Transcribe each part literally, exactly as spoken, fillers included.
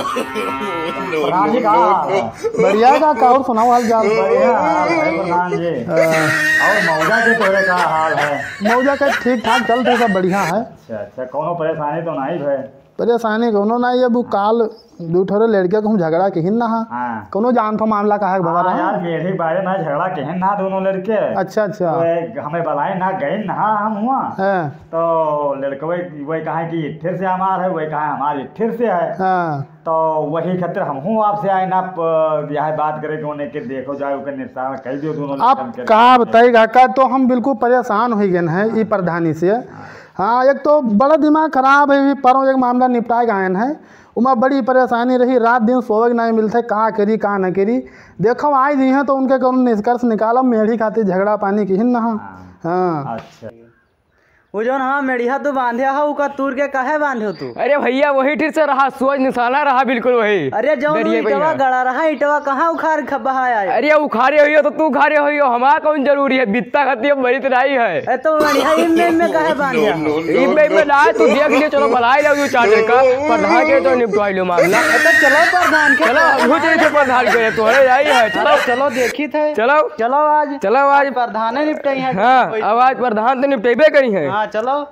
प्रधान जी, का हाल है? बढ़िया है काका, और सुनाओ हाल चाल? बढ़िया हाल है प्रधान जी। हाँ। और मौजा के तोरे का हाल है? मौजा के ठीक ठाक चलत है, सब बढ़िया है। अच्छा, अच्छा, कौनो परेशानी तो नहीं भय? परेशानी कौनो नहीं है, वो काल दू ठोरे लड़के के हम झगड़ा किहिन ना हा। हाँ। कौनो जानत हो मामला का है भवा हाँ रहा? यार, मेरे बारे में झगड़ा किहिन ना दोनों लड़के। अच्छा, अच्छा। तो एक हमें बुलाए ना, गए ना हम हुआ। हाँ। तो लड़कवे वही कहा कि इट्ठिर से हमार है, वही कहा हमार इट्ठिर से है। हाँ। तो वही खातिर हमहू आपसे आए ना, प-, यह बात करे कि उन्हें के देखो जाए, ओकर निपटारा कर दियो दोनों आप लड़कन के। का बताई काका, तो हम बिल्कुल परेशान हो गए हैं ई प्रधानी से। हाँ, एक तो बड़ा दिमाग खराब है, ई परों एक मामला निपटाए गए हैं, उमा बड़ी परेशानी रही, रात दिन सोवे के नहीं मिलते, का करी का न करी। देखो, आए जी हैं तो उनके कौन निष्कर्ष निकालब, मेढ़ी खातिर झगड़ा पानी किहिन ना। हाँ। हाँ। अच्छा। वो जौन हाँ मेढ़िया तू बांधे हो, उका तूर के काहे बांधे हो तू? अरे भैया, वही ठीक से रहा, सोच निशाना रहा बिल्कुल वही। अरे जौन दरिये पे इटवा है। गड़ा रहा, इटवा कहाँ उखाड़ ख-, बहाया है? अरे उखाड़े हुई हो तो तू उखाड़े हुई हो, हमारा कौन जरूरी है, बित्ता खाती अब बड़ी तो नहीं है। अरे तो बढ़िया इम में, इम में काहे बांधे हो? इम में, इम में ना, तू देख लियो, चलो बुलाई लो, यू चार्जर का, प्रधान के तो निपटवाई लो मामला। अरे तो चलो प्रधान के। चलो, हम कुछ नहीं प्रधान के, तोहरे यही है, चलो। अरे चलो देखी थे। चलो। चलो आज। चलो आज। प्रधान ही निपटाई है। हाँ, कोई अब आज प्रधान तो निपटेबे करी है। हाँ, चलो।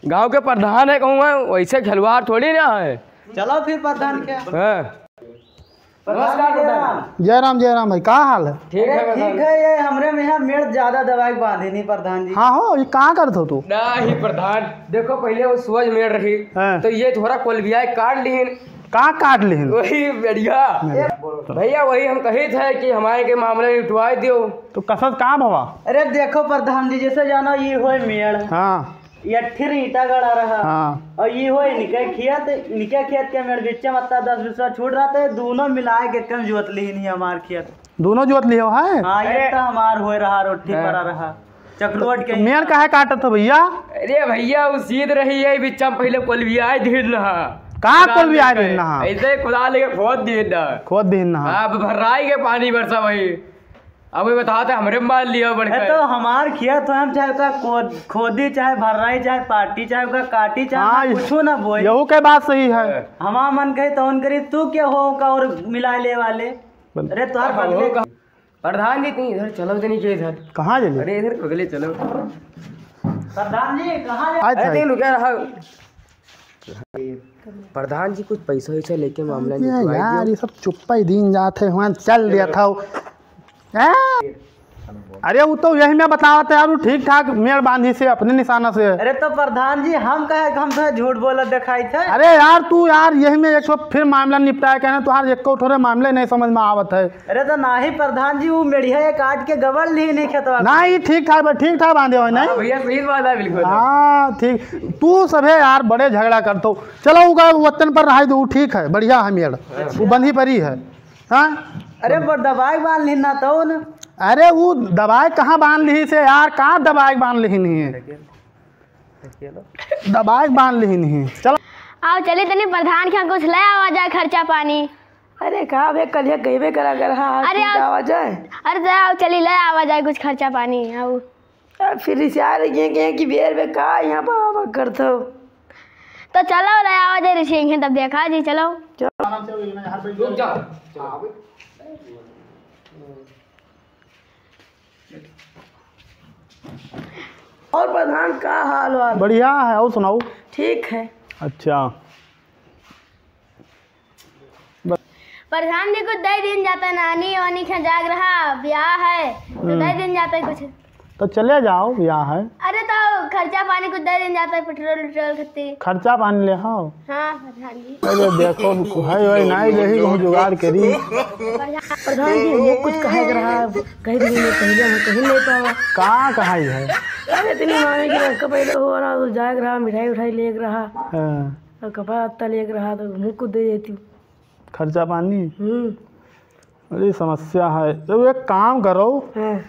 गांव के प्रधान है कहूँ, वैसे खिलवाड़ थोड़ी ना है। चलो फिर प्रधान के। हाँ। प्रधान नमस्कार जी, प्रधान। जय राम, जय राम भाई, का हाल है? ठीक है अरे प्रधान। ठीक है, ये हमरे में यहाँ मेड़ ज्यादा दबाई के बांधे नहीं प्रधान जी। हाँ हो, ये कहाँ करत हो तू? नहीं प्रधान, देखो पहले वो सुअज मेड़ रही, हाँ। तो ये थोड़ा कोलबिया काट लिहिन। का काट लिहिन? वही बढ़िया। मेरे भैया वही हम कही थे कि हमारे के मामले निपटवाई दियो। तो कसत का भवा? अरे देखो प्रधान जी, जैसे जानो ये होय मेड़। हाँ। ये फिर ईटा गड़ा रहा। हाँ। और ये होय इनके खेत, इनके खेत के मेड़ बीच में मत्ता दस बीसवा छूट रहा था, दोनों मिलाए के कम जोत ली नहीं हमार खेत। दोनों जोत लियो है? हाँ, ये अरे। तो हमार होय रहा, रोटी हाँ। पड़ा रहा। चक्रवट के मेड़ काहे काटत हो भैया? अरे भैया, वो सीध रही है, बीच में पहले कोलबियाए दिन रहा। का कोलबियाए दिन रहा? ऐसे खुदा लेके खोद दिन रहा। खोद दिन रहा। हाँ, अब भर्राई के पानी बरसा वही। अब ये बताते हमरे मार लिया बढ़ ए, के। तो हमार खेत हो, हम चाहे ओका खोद-, खोदी, चाहे भर्राई, चाहे पाटी, चाहे ओका काटी, चाहे हाँ, हम कुछो ना बोई। यहू के बात सही है। हमार मन कहे तौन करी, तू के हो का और मिला ले वाले? बन- अरे तोहार अब बदले हो का? प्रधान जी, तनी इधर चलो, तनी के इधर। कहाँ चले? अरे, इधर बगले चलो। प्रधान जी, कहाँ ले- अच्छा। अरे, तनी रुके रहो। प्रधान जी, कुछ पैसा वैसा लेके मामला ये निपटवाई यार, दियो। ये सब चुप्पा ही दिन जात है, वहाँ चल दिया था वो। हैं? अरे, वो तो यही में बतावत है यार, वो ठीक ठाक मेड़ बांधी से अपने निशाना से। अरे, तो प्रधान जी, हम कहे, हम तो झूठ बोलत दिखाई थे। अरे यार, तू यार, यही में एक ठो फिर मामला निपटाए के ना, तुहार एको ठोरे मामले नहीं समझ में आवत है। अरे तो नाही प्रधान जी, वो मेढ़िया एक काट के गबड़ ली नहीं खेतवा। नहीं, ठीक ठाक बा-, ठीक ठाक बांधे हो, नहीं? हाँ भैया, सही बात है बिल्कुल। हाँ, ठीक। तू सभे यार बड़े झगड़ा करतो। चलो, उका वतन पर रहाई दो, ठीक है, बढ़िया है मेड़। वो बंधी परी है। हाँ? अरे, वो दबाई बांध ली ना तो न। अरे, वो दबाई कहाँ बांध ली से यार, कहाँ दबाई बांध ली नहीं है? दबाए के बांध लिहिन ही। चलो। आओ, चली तनी प्रधान के यहाँ कुछ ले आवा जाए, खर्चा पानी। अरे, का बे, कलिया कहबे करा कर, हाँ, अरे, ठीक आओ। आवा जाए। अरे, तो आओ, चली, ले आवा जाए कुछ खर्चा पानी, आओ। अब फिर रिसिया लगी है कि बेर बे का यहाँ पर आवा करत हो। तो चलो, ले आवा जाए, रिसिया तब देखा जी, चलो। चलो। रुक जा। और प्रधान, का हाल वाल? बढ़िया है, और सुनाओ? ठीक है। अच्छा। प्रधान जी, कुछ दे दिन जाता, नानी वानी के जाग रहा, ब्याह है, तो हम्म। दे दिन जाता कुछ। तो चले जाओ, ब्याह है। अरे, तो खर्चा पानी कुछ दे दिन जाता, पेट्रोल, पेट्रोल खत्ती। खर्चा पानी ले, हाँ। हाँ, प्रधान जी। अरे देखो, है वही नहीं रही, कहूँ जुगाड़ करी। प्रधान जी, हमको कुछ कहे के रहा, कह दी, मैं पहले हम कहीं नहीं पावा। का कहाई है? अरे, इतनी मांगे कि लड़का पैदा हुआ रहा, तो जाए के रहा, मिठाई उठाई ले के रहा। हाँ। और कपड़ा लत्ता ले के रहा, तो हमको दे देती। खर्चा पानी? हम्म। बड़ी समस्या है। तो एक काम करो, हाँ।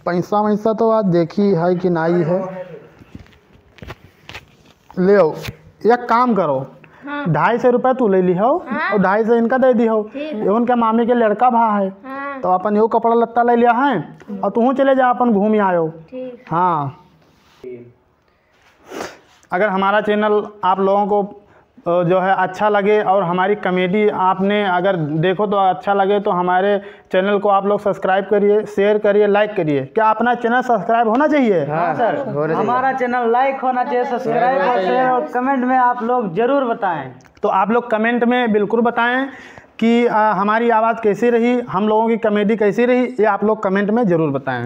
पैसा वैसा तो आज देखी है कि नहीं है। ले आओ, एक काम करो, हाँ। ढाई सौ रुपया तू ले लिहो हाँ। और ढाई सौ इनका दे दिहो। ठीक है। ये उनके मामी के लड़का भा है, हाँ। तो अपन यो कपड़ा लत्ता ले लिया है और तू चले जा, अपन घूम आयो। ठीक। हाँ। अगर हमारा चैनल आप लोगों को अ, जो है अच्छा लगे और हमारी कॉमेडी आपने अगर देखो तो अच्छा लगे तो हमारे चैनल को आप लोग सब्सक्राइब करिए, शेयर करिए, लाइक करिए। क्या अपना चैनल सब्सक्राइब होना चाहिए? हाँ सर, होना चाहिए। हमारा चैनल लाइक होना चाहिए, सब्सक्राइब और शेयर और कमेंट में आप लोग जरूर बताएं। तो आप लोग कमेंट में बिल्कुल बताएं कि आ, हमारी आवाज़ कैसी रही, हम लोगों की कॉमेडी कैसी रही, ये आप लोग कमेंट में ज़रूर बताएं।